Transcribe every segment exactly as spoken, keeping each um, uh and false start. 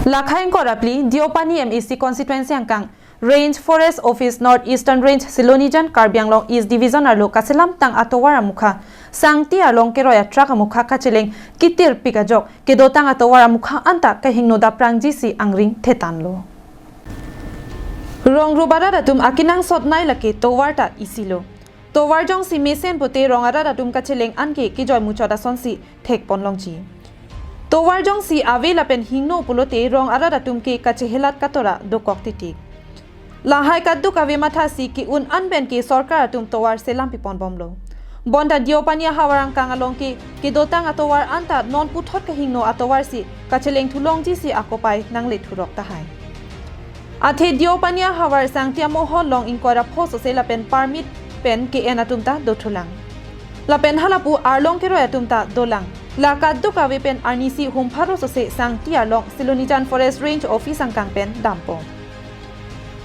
Lakhai ingkoi ra phli Deopani M A C constituency angkang Range Forest Office North Eastern Range Silonijan Karbi Anglong East Division arlo kachelamtang atovar amukha sangti arlong keroi atruck amukha kacheleng kitirpik ajok kedotang atovar amukha anta kahingno daprangji si angring thetanlo. Rong rup arat atum akenangsot nei lake tovar ta isilo. Tovar jongsi mesen pote rong arat atum kacheleng anke kejoi muchot asonsi thekpon longji. Tovar jongsi ave lapen hingno pulote rong arat atum ke kachehelat katora dokok titik. Lahai kaduk ave mathasi ke-un an pen ke sorkar atum tovar selam piponbomlo. Bonta Deopani ahavar angkang along ke kedotang atovar anta non puthot kahingno atovar si kacheleng thulongji si akopai nangle thurok tahai. Athe Deopani ahavar sangti amohol long ingkoi ra pho sose lapen permit pen ke-en atum ta dothulang. Lapen halapu arlong keroi atum ta dolang. La kaduk ave pen arnisi hum pharo sose sangti arlong Silonijan Forest Range Office angkang pen dampo.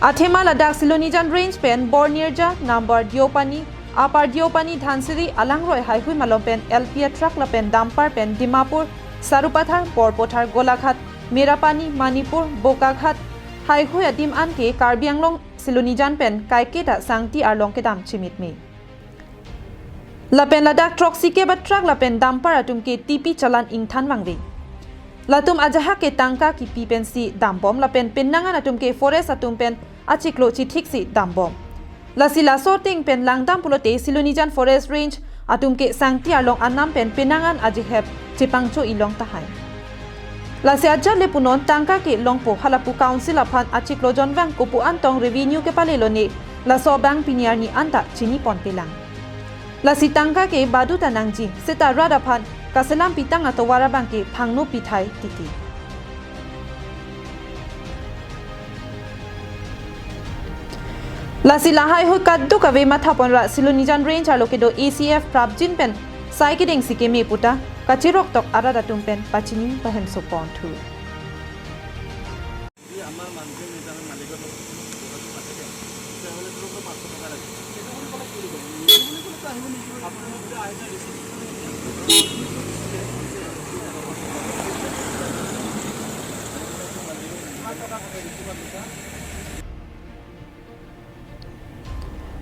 Athema ladak Silonijan Range pen Bornirja, Nambor Deopani, Upper Deopani, Dhansiri, alangroi haihui malom pen L P atruck lapen dumper pen Dimapur, Sarupathar, Borpathar, Golaghat, Merapani, Manipur, Bokaghat haihui adim anke Karbi Anglong Silonijan pen kaiketa sangti arlong kedam chimitme. Lapen ladak throksi kep atruck lapen dumper atum ke T P challan ingthan vangve. Latum ajahak ke tangka kipi pensi dambom lapen penang an atum ke forest atum pen achiklo chithiksi dambom. Lasi laso ateng pen langdam pulote Silonijan Forest Range atum ke sangti arlong anam pen penang an ajihep chepangcho-i long tahai. Lasi ajat le punon tangka ke longpo, halapu council aphan achiklo jonvang kopu antong revenue kepalelo ne laso abang pini arni anta chiniponpelang. Lasi tangka ke badu ta nangji, seta rat aphan kaselam pitang atovar abang ke phangno pithai titi. Lasi lahai hui kaduk ave mathapon ra Silonijan Range arlo kedo A C F prapjin pen sai kedengsi keme puta kachirok tok arat atum pen pachini pahem sopon thu. যদি আমাৰ মানুহে নিজে আমি মালিকৰ লগত যোগাযোগ নাথাকে, তেতিয়াহ'লে তেওঁলোকৰ পাঁচশ টকা লাগে। সেইটো বুলি ক'লে কি বুলি ক'ব? নিদিওঁ বুলি ক'লেতো আহিব নিদিব। আপোনালোকে আহিলে ৰিচিপ্ট কিমান টকা থাকে ৰিচিপ্টত লিখা?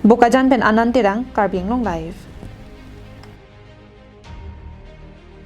Bokajan pen Anand Terang, Karbi Anglong Live.